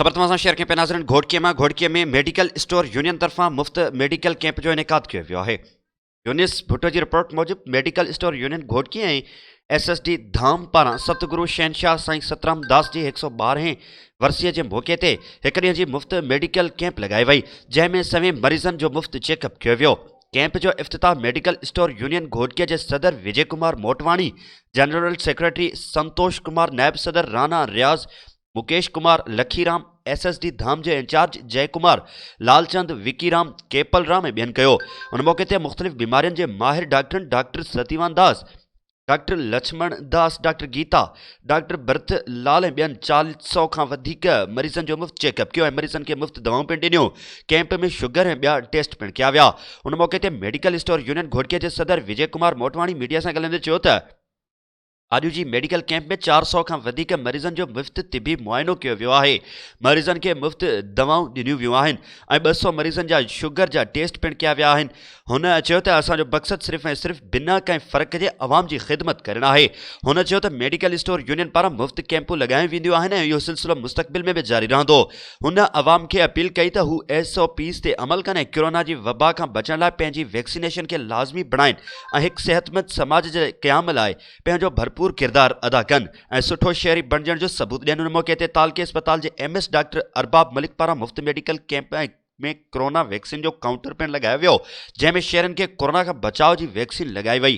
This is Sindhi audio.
خبر توهان سان شيئر ڪيون پيا ناظرين گهوٽڪي مان گهوٽڪي ۾ ميڊيڪل اسٽور يونين طرفان مفت ميڊيڪل ڪيمپ جو انعقاد ڪيو ويو آهي يونس ڀٽو جي رپورٽ موجب medical store union Ghotki ۽ S S D Dham پاران ستگرو شهنشاهه سائين سترام داس جي هڪ سؤ ٻارهين ورسيء جي موقعي تي هڪ ڏينهن جي مفت ميڊيڪل ڪيمپ لڳائي وئي جنهن ۾ سوين مريضن جو مفت چيڪ اپ ڪيو ويو ڪيمپ جو افتتاح ميڊيڪل اسٽور يونين گهوٽڪي جي صدر وجي ڪمار موٽواڻي جنرل سيڪريٽري سنتوش ڪمار نائب صدر Rana Riaz Mukesh Kumar, Lakhiram, S S D Dham جي انچارج جئي ڪمار، لالچند، وڪي رام، ڪيپل رام ۽ ٻين ڪيو. ان موقعي تي مختلف بيمارين جي ماهر ڊاڪٽرن doctor Satyavan Das, doctor Lachhman Das, doctor Geeta, doctor Bharat Lal ۽ ٻين 400 کان وڌيڪ مريضن جو مفت چيڪ اپ ڪيو ۽ مريضن کي مفت دوائون پڻ ڏنيون. ڪيمپ ۾ شگر ۽ ٻيا ٽيسٽ پڻ ڪيا ويا. ان موقعي تي ميڊيڪل اسٽور يونين گهوٽڪي جي صدر وجي ڪمار موٽواڻي ميڊيا سان ڳالهائيندي چيو ته، اڄ جي ميڊيڪل ڪئمپ ۾ 400 کان وڌيڪ مريضن جو مفت طبي معائنو ڪيو ويو آهي، مريضن کي مفت دوائون ڏنيون ويون آهن ۽ 200 مريضن جا شگر جا ٽيسٽ پڻ ڪيا ويا آهن. هن چيو ته اسان جو مقصد صرف ۽ صرف بنا ڪنهن فرق جي عوام جي خدمت ڪرڻ آهي. هن چيو ته ميڊيڪل اسٽور يونين پاران مفت ڪئمپون لڳايون وينديون آهن ۽ اهو سلسلو مستقبل ۾ به جاري رهندو. هن عوام کي اپيل ڪئي ته هو ايس او پيز تي عمل ڪن ۽ ڪرونا جي وبا کان بچڻ لاء پنهنجي ويڪسينيشن کي لازمي بڻائين ۽ هڪ صحتمند سماج جي قيام لاء پنهنجو ڀرپور ڪردار ادا ڪن ۽ سٺو شهري بڻجڻ جو ثبوت ڏين ان موقعي تي تعلقي اسپتال جي M S doctor Arbab Malik پاران مفت ميڊيڪل ڪيمپ ۾ ڪرونا ويڪسين جو ڪائونٽر پڻ لڳايو ويو جنهن ۾ شهرين کي ڪرونا کان بچاء جي ويڪسين لڳائي وئي.